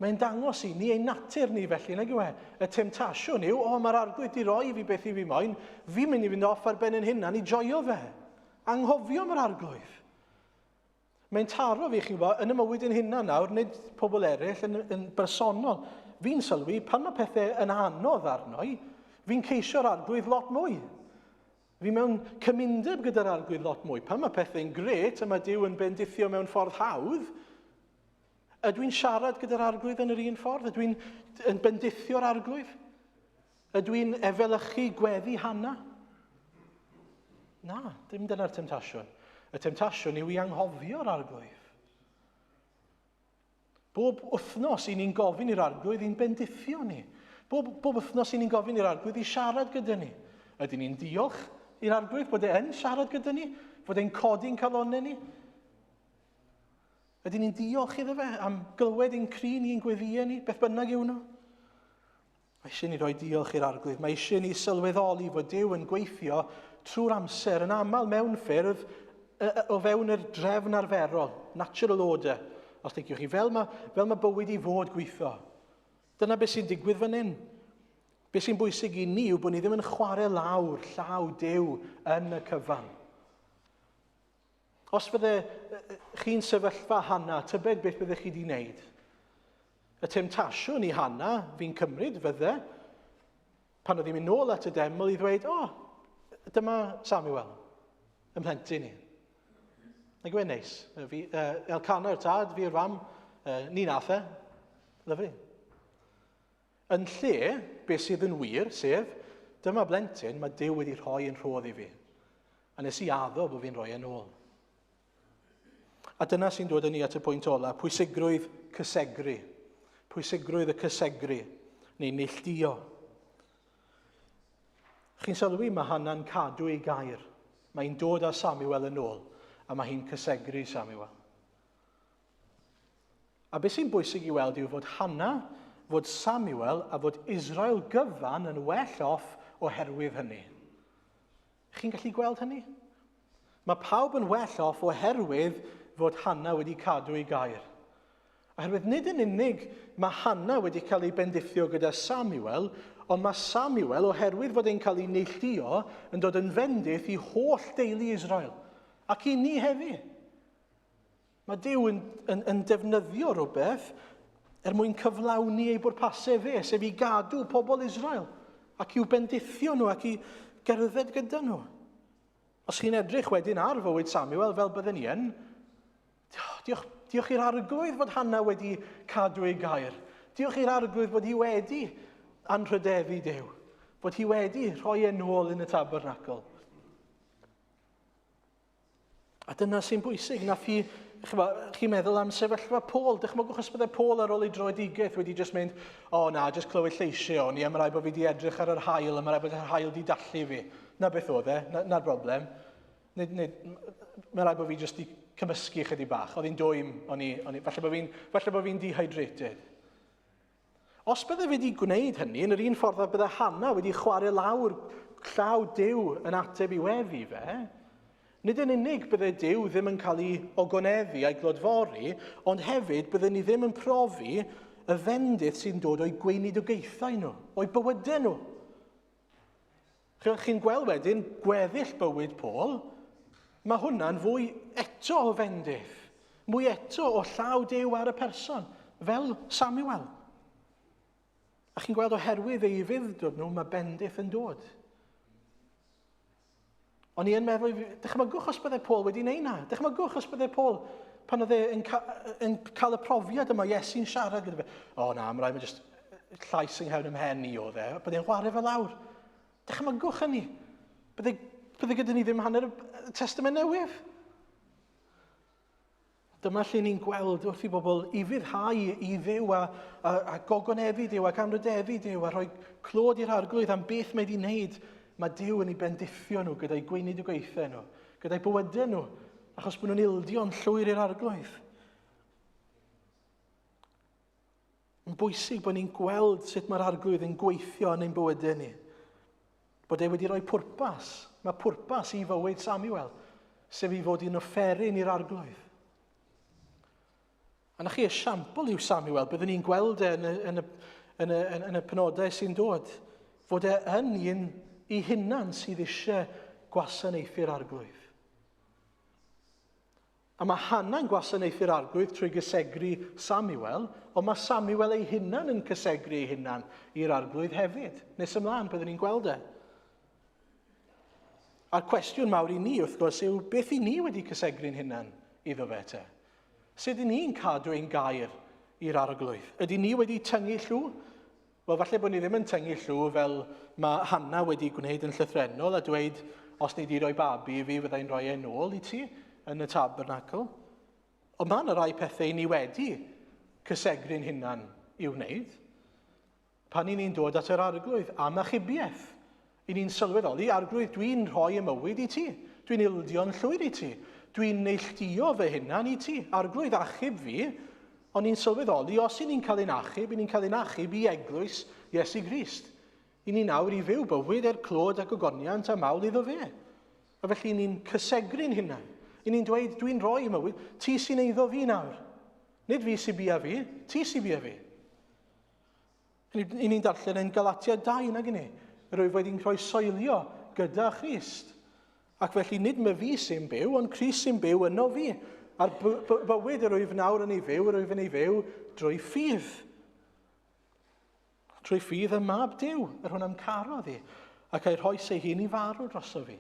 Mae'n dangos i ni ein natur ni felly, nag yw e? Y temtasiwn yw, o, mae'r arglwydd di roi fi beth i fi moyn, fi'n mynd i fynd off ar ben yn hunan i joio fe. Anghofio mae'r arglwydd. Mae'n taro fi, chi'n gwybod, yn y mywyd yn hunan nawr, nid pobl eraill, yn, yn bersonol. Fi'n sylwi, pan mae pethau yn anodd arno i, fi'n ceisio'r arglwydd lot mwy. Fi mewn cymundeb gyda'r arglwydd lot mwy. Pan mae pethau'n gret a mae Duw yn bendithio mewn ffordd hawdd, Ydw i'n siarad gyda'r arglwydd yn yr un ffordd? Ydw i'n yn bendithio'r arglwydd? Ydw i'n efelychu gweddi Hanna? Na, dim dyna'r temtasiwn. Y temtasiwn yw i anghofio'r arglwydd. Bob wythnos i ni'n gofyn i'r arglwydd i'n bendithio ni. Bob, bob wythnos i ni'n gofyn i'r arglwydd i siarad gyda ni. Ydyn ni'n diolch i'r arglwydd bod e yn siarad gyda ni? Fod e'n codi'n calonnau ni? Ydyn ni'n diolch iddo fe am glywed ein cri ni, ein gweddïau ni, beth bynnag yw nhw? Mae eisiau ni roi diolch i'r arglwydd. Mae eisiau ni sylweddoli fod Duw yn gweithio trwy'r amser, yn aml mewn ffyrdd o fewn yr drefn arferol, natural order, os liciwch chi, fel mae, fel mae bywyd i fod gweithio. Dyna beth sy'n digwydd fan hyn. Beth sy'n bwysig i ni yw bod ni ddim yn chwarae lawr llaw Duw yn y cyfan. Os fydde chi'n sefyllfa Hanna, tybed beth byddech chi wedi wneud? Y temtasiwn i Hanna, fi'n cymryd, fydde, pan oedd hi'n mynd nôl at y deml i ddweud, o, oh, dyma Samuel, y mhlentyn i. Nag yw e'n neis? Fi, Elcana yw'r tad, fi yw'r fam, ni nath e. Lyfli. Yn lle, beth sydd yn wir, sef, dyma blentyn mae Duw wedi rhoi yn rhodd i fi. A nes i addo bod fi'n rhoi e'n ôl. A dyna sy'n dod â ni at y pwynt ola, pwysigrwydd cysegru. Pwysigrwydd y cysegru, neu neilltuo. Chi'n sylwi, mae Hannah'n cadw ei gair. Mae'n dod â Samuel yn ôl, a mae hi'n cysegru Samuel. A beth sy'n bwysig i weld yw fod Hannah, fod Samuel a fod Israel gyfan yn well off oherwydd hynny. Chi'n gallu gweld hynny? Mae pawb yn well off oherwydd fod Hannah wedi cadw ei gair. Oherwydd nid yn unig mae Hannah wedi cael ei bendithio gyda Samuel, ond mae Samuel, oherwydd fod e'n cael ei neilltuo, yn dod yn fendith i holl deulu Israel, ac i ni hefyd. Mae Duw yn, yn, yn defnyddio rhywbeth er mwyn cyflawni ei bwrpasau fe, sef i gadw pobl Israel ac i'w bendithio nhw ac i gerdded gyda nhw. Os chi'n edrych wedyn ar fywyd Samuel fel bydden ni yn, diolch, diolch i'r arglwydd fod Hannah wedi cadw ei gair. Diolch i'r arglwydd bod hi wedi anrhydeddu Duw, bod hi wedi rhoi e nôl yn y tabernacl. A dyna sy'n bwysig. Nath hi, chi'n meddwl am sefyllfa Paul. Dychmygwch os bydde Paul ar ôl ei droedigaeth wedi just mynd, o oh, na, just clywed lleisiau o'n i, a mae rhaid bod fi wedi edrych ar yr haul, a mae rhaid bod yr haul wedi dallu fi. Na beth oedd e, na'r na broblem. Nid, nid, mae rhaid bod fi just di cymysgu chydig bach. Oedd hi'n dwym, o'n i, o'n i, falle bod fi'n falle bod fi'n dehydrated. Os bydde fe wedi gwneud hynny, yn yr un ffordd a bydde Hannah wedi chwarae lawr llaw Duw yn ateb i weddi fe, nid yn unig bydde Duw ddim yn cael ei ogoneddu a'i glodfori, ond hefyd bydde ni ddim yn profi y fendith sy'n dod o'i gweinidogaethau nhw, o'i bywydau nhw. Chi'n gweld wedyn gweddill bywyd Paul, mae hwnna'n fwy eto o fendith, mwy eto o llaw Duw ar y person, fel Samuel. A chi'n gweld oherwydd ei ufudd-dod nhw, mae bendith yn dod. O'n i yn meddwl, dychmygwch os bydde Paul wedi wneud na. Dychmygwch os bydde Paul, pan oedd e yn, ca yn cael y profiad yma, Iesu'n siarad gyda fe. O na, mae rhaid, mae jyst llais yng nghefn ymhen i oedd e. Bydde e'n chwarae fe lawr. Dychmygwch hynny. Bydde, bydde gyda ni ddim hanner y Testament Newydd. Dyma lle ni'n gweld wrth i bobl ufuddhau i Dduw a, a, a gogoneddu Duw ac anrhydeddu Duw a rhoi clod i'r arglwydd am beth mae wedi wneud. Mae Duw yn ei bendithio nhw gyda'i gweinidogaethau nhw, gyda'i bywydau nhw, achos bod nhw'n ildio'n llwyr i'r arglwydd. Mae'n bwysig bod ni'n gweld sut mae'r arglwydd yn gweithio yn ein bywydau ni. Bod e wedi rhoi pwrpas. Mae pwrpas i fywyd Samuel, sef i fod yn offeryn i'r arglwydd. A na chi esiampl yw Samuel, byddwn ni'n gweld e yn y, yn y, yn y, yn, yn y penodau sy'n dod, fod e yn un i hunan sydd eisiau gwasanaethu'r arglwydd. A mae Hannah'n gwasanaethu'r arglwydd trwy gysegru Samuel, ond mae Samuel ei hunan yn cysegru ei hunan i'r arglwydd hefyd. Nes ymlaen, byddwn ni'n gweld e. A'r cwestiwn mawr i ni, wrth gwrs, yw beth i ni wedi cysegru'n hunan iddo fe te? Sut i ni'n cadw ein gair? i'r arglwydd. Ydy ni wedi tyngu llw? Wel, falle bod ni ddim yn tyngu llw fel mae Hanna wedi gwneud yn llythrennol a dweud, os ni di roi babi i fi, fyddai'n rhoi e nôl i ti yn y tabernacl. Ond mae yna rai pethau ni wedi cysegru'n hunan i'w wneud. Pan i ni'n dod at yr arglwydd am achubiaeth, i ni'n sylweddoli, arglwydd, dwi'n rhoi y mywyd i ti. Dwi'n ildio'n llwyr i ti. Dwi'n neilltuo fy hunan i ti. Arglwydd, achub fi. Ond ni'n sylweddoli, os i ni'n cael ein achub, i ni'n cael ein achub i eglwys Iesu Grist. I ni nawr i fyw bywyd er clod ac ogoniant a mawl iddo fe. A felly ni'n cysegru'n hunain. I ni'n dweud, dwi'n rhoi mywyd, ti sy'n eiddo fi nawr. Nid fi sy'n bia fi, ti sy'n bia fi. I ni'n darllen yn Galatia 2, nag ni? Rwyf wedi'n rhoi soelio gyda Christ. Ac felly nid my fi sy'n byw, ond Christ sy'n byw yno fi. A'r bywyd yr wyf nawr yn ei fyw, yr wyf yn ei fyw drwy ffydd. Trwy ffydd y mab Duw, yr hwn am carodd i, ac a'i rhoes ei hun i farw droso fi.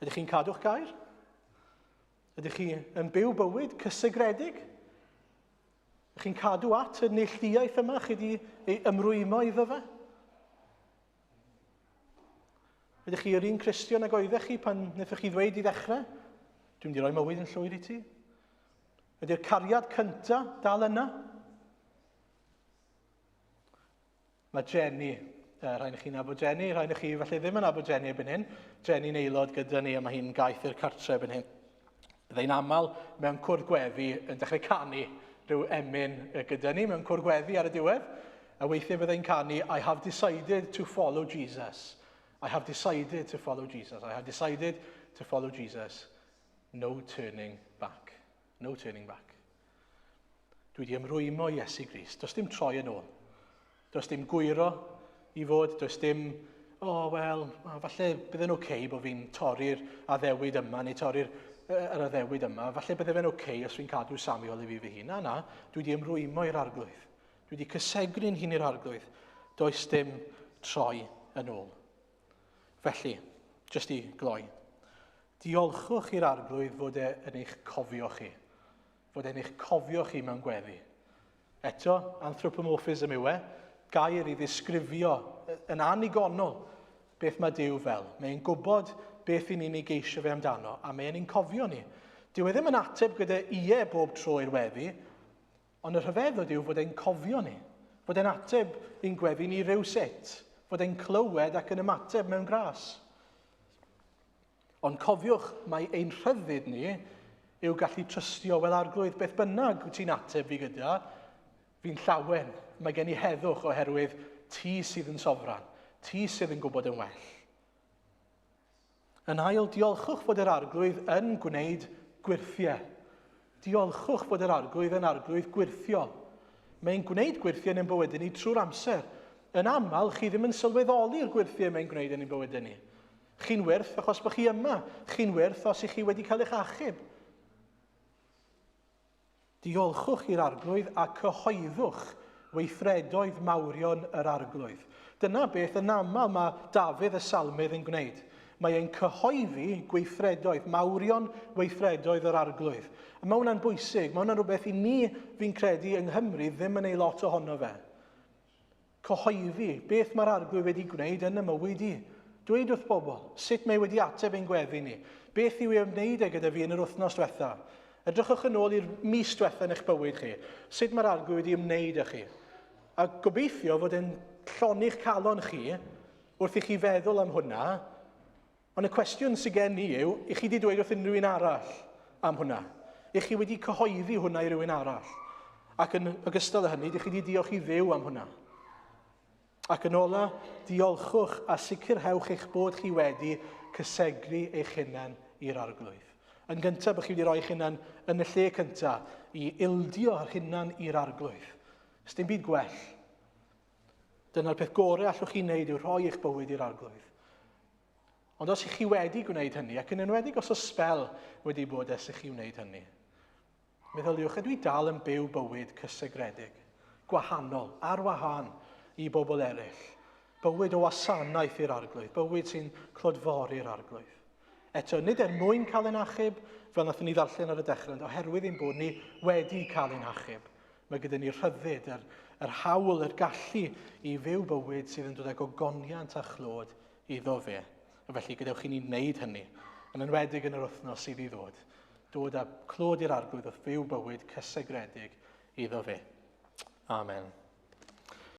Ydych chi'n cadw'ch gair? Ydych chi yn byw bywyd cysegredig? Ydych chi'n cadw at y neilltuaeth yma chi wedi ei ymrwymo iddo fe? Ydych chi yr un Cristion ag oeddech chi pan wnaethoch chi ddweud i ddechrau? Dwi'n mynd i roi mywyd yn llwyr i ti. Ydy'r cariad cynta dal yna? Mae Jenny, rhaid i chi'n nabod Jenny, rhaid i chi falle ddim yn nabod Jenny erbyn hyn. Jenny'n aelod gyda ni a mae hi'n gaeth i'r cartre erbyn hyn. Byddai'n aml mewn cwrdd gweddi yn dechrau canu rhyw emyn gyda ni mewn cwrdd gweddi ar y diwedd. A weithiau byddai'n canu, I have decided to follow Jesus. I have decided to follow Jesus. I have decided to follow Jesus. No turning back. No turning back. Dwi wedi ymrwymo i Iesu Grist. Does dim troi yn ôl. Does dim gwyro i fod. Does dim, o, oh, wel, falle bydd e'n oce okay bod fi'n torri'r addewid yma neu torri'r yr addewid yma. Falle bydde fe'n oce okay os fi'n cadw Samuel i fi fy hun. Na, na, dwi wedi ymrwymo i'r arglwydd. Dwi wedi cysegru'n hun i'r arglwydd. Does dim troi yn ôl. Felly, jyst i gloi, diolchwch i'r arglwydd fod e yn eich cofio chi. Fod e'n eich cofio chi mewn gweddi. Eto, anthropomorphism yw e, gair i ddisgrifio yn anigonol beth mae Duw fel. Mae'n gwybod beth i ni'n ei geisio fe amdano, a mae'n ein cofio ni. Dyw e ddim yn ateb gyda ie bob tro i'r weddi, Ond y rhyfeddod yw fod e'n cofio ni, fod e'n ateb i'n gweddi ni rhyw sut, fod e'n clywed ac yn ymateb mewn gras. Ond cofiwch, mae ein rhyddid ni yw gallu trystio, wel arglwydd, beth bynnag wyt ti'n ateb fi gyda, fi'n llawen, mae gen i heddwch oherwydd ti sydd yn sofran, ti sydd yn gwybod yn well. Yn ail, diolchwch fod yr arglwydd yn gwneud gwyrthiau. Diolchwch fod yr arglwydd yn arglwydd gwyrthiol. Mae'n gwneud gwyrthiau yn ein bywydau ni trwy'r amser. Yn aml, chi ddim yn sylweddoli'r gwyrthiau mae'n gwneud yn ein bywydau ni. Chi'n wyrth achos bod chi yma. Chi'n wyrth os ych chi wedi cael eich achub. Diolchwch i'r Arglwydd a cyhoeddwch weithredoedd mawrion yr Arglwydd. Dyna beth yn aml mae Dafydd y Salmydd yn gwneud. Mae e'n cyhoeddi gweithredoedd, mawrion weithredoedd yr Arglwydd. A mae hwnna'n bwysig, mae hwnna'n rhywbeth i ni, fi'n credu, yng Nghymru ddim yn ei lot ohono fe. Cyhoeddi beth mae'r Arglwydd wedi gwneud yn y mywyd i. Dweud wrth bobl sut mae wedi ateb ein gweddi ni. Beth yw ei ymwneud e gyda fi yn yr wythnos diwetha. Edrychwch yn ôl i'r mis diwetha yn eich bywyd chi. Sut mae'r Arglwydd wedi ymwneud â chi. A gobeithio fod e'n llonni'ch calon chi wrth i chi feddwl am hwnna. Ond y cwestiwn sydd gen i yw, i chi wedi dweud wrth unrhyw un arall am hwnna? I chi wedi cyhoeddi hwnna i rywun arall? Ac yn ogystal â hynny, ydych chi wedi diolch i Dduw am hwnna? Ac yn ola, diolchwch a sicrhewch eich bod chi wedi cysegru eich hunan i'r arglwydd. Yn gyntaf, bod chi wedi rhoi eich hunan yn y lle cyntaf i ildio yr hunan i'r arglwydd. Ys dim byd gwell. Dyna'r peth gorau allwch chi wneud yw rhoi eich bywyd i'r arglwydd. Ond os ych chi wedi gwneud hynny, ac yn enwedig os oes sbel wedi bod ers i chi wneud hynny, meddyliwch, ydw i dal yn byw bywyd cysegredig, gwahanol, ar wahân i bobl eraill, bywyd o wasanaeth i'r arglwydd, bywyd sy'n clodfori'r arglwydd. Eto, nid er mwyn cael ein achub, fel nathon ni ddarllen ar y dechrau, ond oherwydd ein bod ni wedi cael ein achub. Mae gyda ni rhyddid, yr, yr hawl, yr gallu i fyw bywyd sydd yn dod â gogoniant a chlod iddo fe. A felly gadewch i ni wneud hynny, yn enwedig yn yr wythnos sydd i ddod. Dod â clod i'r arglwydd wrth fyw bywyd cysegredig iddo fe. Amen.